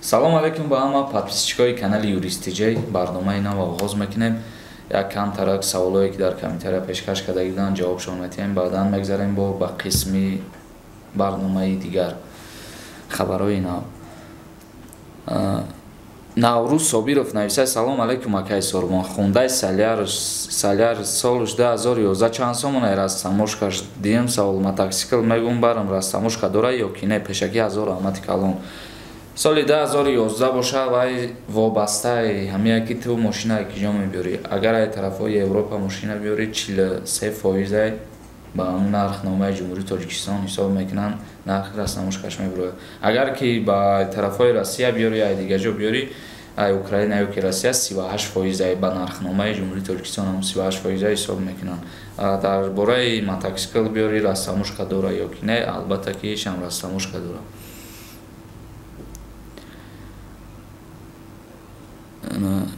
Салом алейкум ба ҳама подписчикои канали Юрист ТЖ. Барномаи нав оғоз мекунем. Як камтарак саволое ки дар комментария пешкаш карда буданд ҷавобшон метиҳем. Баъдан мегзарем бо ба қисми барномаи дигар. Хабарҳои нав. Наврӯз Собиров нависад: салом алейкум акай Сорбон. Хундай Соляр солш 2011 чанд сомона растамошкаш? Дием савол мотоксикл мегум барам растамошка дора ё ки не? Пешакӣ ҳазор раҳмати калон. Соли 2011 боша вай вобастаи ҳамия ки ту мошина ки ҷо мебиёрӣ. Агар ай тарафҳои Европа мошина биёрӣ 43% ба ҳамун нархномаи Ҷумҳурии Тоҷикистон ҳисоб мекунанд, нархи растамошкаш мебирояд. Агар ки ба тарафҳои Россия биёрӣ, ай дигар ҷо биёрӣ, ай Украина ё ки Россия 38% ба нархномаи Ҷумҳурии Тоҷикистон ҳам 38% ҳисоб мекунанд. Дар бораи мотоксикл биёрӣ растамошка дора ё ки не, албатта ки ҳечам растамошка дора.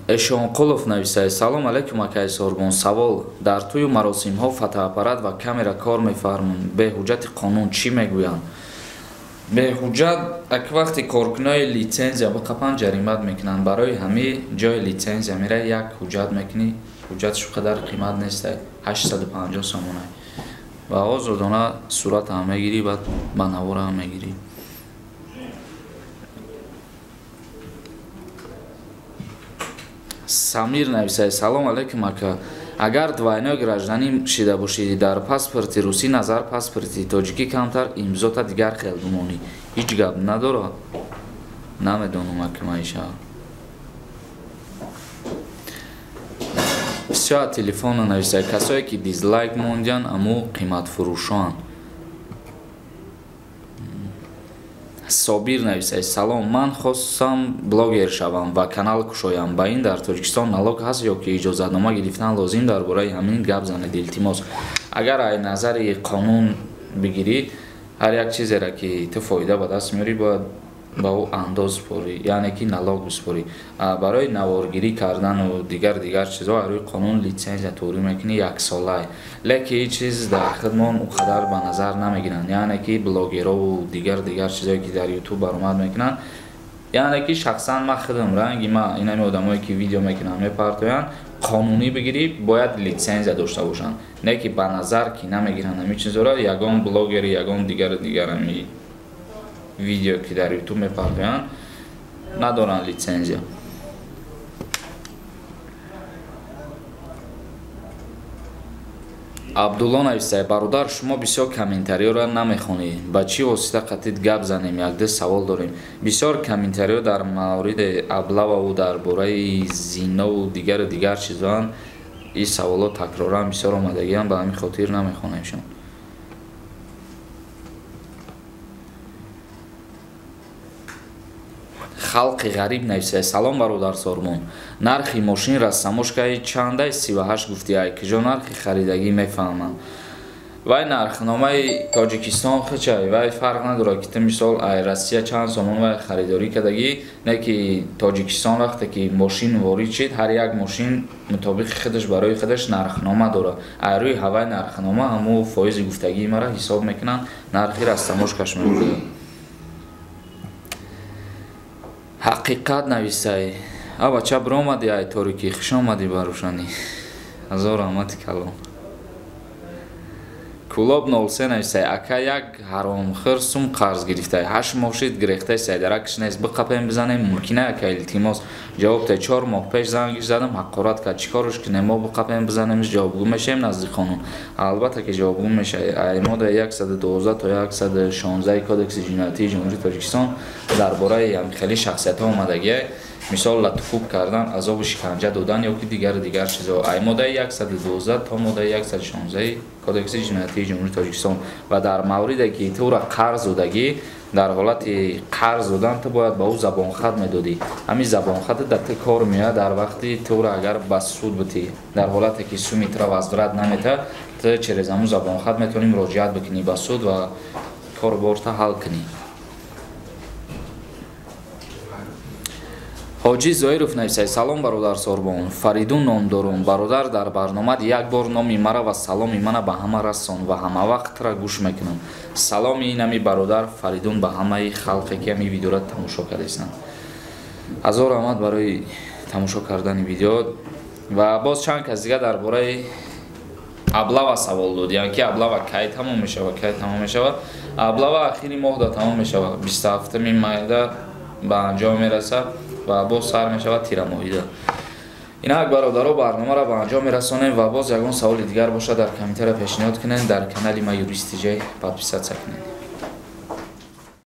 Эшонқулов нависад: салом алейкум акай Сорбон. Савол: дар тӯю маросимҳо фотоаппарат ва камера кор мефармонд, бе ҳуҷҷати қонун чӣ мегӯянд? Бе ҳуҷҷат ак вақти коркунои литсензия биқапанд ҷаримат мекунанд. Барои ҳамин ҷои литсензия меравӣ, як ҳуҷҷат мекунӣ, ҳуҷҷатш қадар қимат нест, 850 сомона. Ва озодона сурат ҳам мегирӣ, баъд ба навор ҳам мегирӣ. Самир нависад: салом алейкум ака. Агар двойной гражданин шида бошӣ, дар паспорти русӣ назар паспорти тоҷикӣ камтар имзота дигар хел бимонӣ. Ҳеҷ гап надорад? Намедонам ака маиша. Всё телефона нависад: касое ки дизлайк мондиянд аму қиматфурӯшоанд. Собир нависад: салом, ман хостам блогер шавам ва канал кушоям. Ба ин дар Тоҷикистон налог ҳаст ё ки иҷозатнома гирифтан лозим? Дар бораи ҳамин гап занед, илтимос. Агар ай назари қонун бигирӣ, ҳар як чизеро ки ту фоида ба даст меорӣ, бояд ба ӯ андоз супорӣ, яъне ки налог бисупорӣ. Барои наворгирӣ кардану дигар чизҳо аз рӯи қонун литсензия торӣ мекунӣ яксолае. Лекин ҳеҷ чиз дар хидмон он қадар ба назар намегиранд, яъне ки блогерову дигар чизҳое ки дар ютуб баромад мекунанд. Яъне ки шахсан ман худам ранги ман инами одамое ки видео мекунанд мепартоянд, қонунӣ бигирӣ бояд литсензия дошта бошанд. Не ки ба назар ки намегиранд ҳамин чизҳоро, ягон блогери, ягон дигар ҳами видео ки дар ютуб мепартоянд надоранд литсензия. Абдулло нависад: бародар, шумо бисёр комментариёро намехонед, ба чӣ восита қатид гап занем? Якду савол дорем. Бисёр комментариё дар мавриди аблававу дар бораи зинову дигар чизоанд. Ин саволҳо такроран бисёр омадагианд, ба ҳамин хотир намехонемшон. Халқи ғариб нависад: салом бародар Сормон, нархи мошин растамошкаи чандай? 38 гуфти, ай киҷо нархи харидагӣ мефаҳмам? Вай нархномаи Тоҷикистон хичай, вай фарқ надорад ки ту мисол ай Россия чанд сомон вай харидорӣ кардагӣ, не ки Тоҷикистон вақте ки мошин ворид шид, ҳар як мошин мутобиқи худаш барои худаш нархнома дорад. Ай рӯи ҳавай нархнома ҳамун фоизи гуфтагии мара ҳисоб мекунанд, нархи растамошкаш мебурад. Ҳақиқат нависай: а бача биромадӣ ай торикӣ, хуш омадӣ ба рӯшанӣ. Ҳазор раҳмати калон. Кулоб 03 нависай: ака як ҳаромхӯр сум қарз гирифтай, 8 моҳ шид гирехтай, сайдаракш нест, биқапем бизанем мумкина ака? Илтимос ҷавоб те. 4 моҳ пеш зангиш задам, ҳақорат кард, чӣ корш кунем? Мо биқапем бизанемш ҷавобгӯ мешавем назди қонун? Албатта ки ҷавобгӯ мешавӣ. Ай моддаи 112 то 116 Кодекси ҷиноятии Ҷумҳурии Тоҷикистон дар бораи ҳамхели шахсиятҳо омадагиай, мисол латуфуб кардан, азобу шиканҷа додан ё ки дигар чизҳо. Ай моддаи 112 то моддаи 116 Кодекси ҷиноятии Ҷумҳурии Тоҷикистон. Ва дар мавриде ки тура қарз додагӣ, дар ҳолати қарз додан ту бояд ба ӯ забонхат медодӣ. Ҳамин забонхат дар ту кор меояд дар вақти тура агар ба суд битӣ, дар ҳолате ки суми тура возврат наметавад, ту через ҳамун забонхат метавонӣ муроҷиат бикунӣ ба суд ва корборта ҳал кунӣ. Ҳоҷӣ Зоиров нависад: салом бародар Сорбон, Фаридун ном дорум. Бародар, дар барномад як бор номи мара ва саломи мана ба ҳама расон ва ҳама вақтра гӯш мекунам. Саломи инами бародар Фаридун ба ҳамаи халқе ки ҳамин видеоро тамошо кардастанд. Ҳазор раҳмат барои тамошо кардани видео. Ва боз чанд кас дига дар бораи облава савол дод, яъне ки облава кай тамом мешавад, кай тамом мешавад. Облава ахири моҳда тамом мешавад, 27 майда ба анҷом мерасад ва боз сар мешавад тирамоҳида. Инак, бародаро, барномаро ба анҷом мерасонем ва боз ягон саволи дигар бошад, дар комментария пешниҳод кунед. Дар канали ма Юрист Тиҷай подписаться кунед.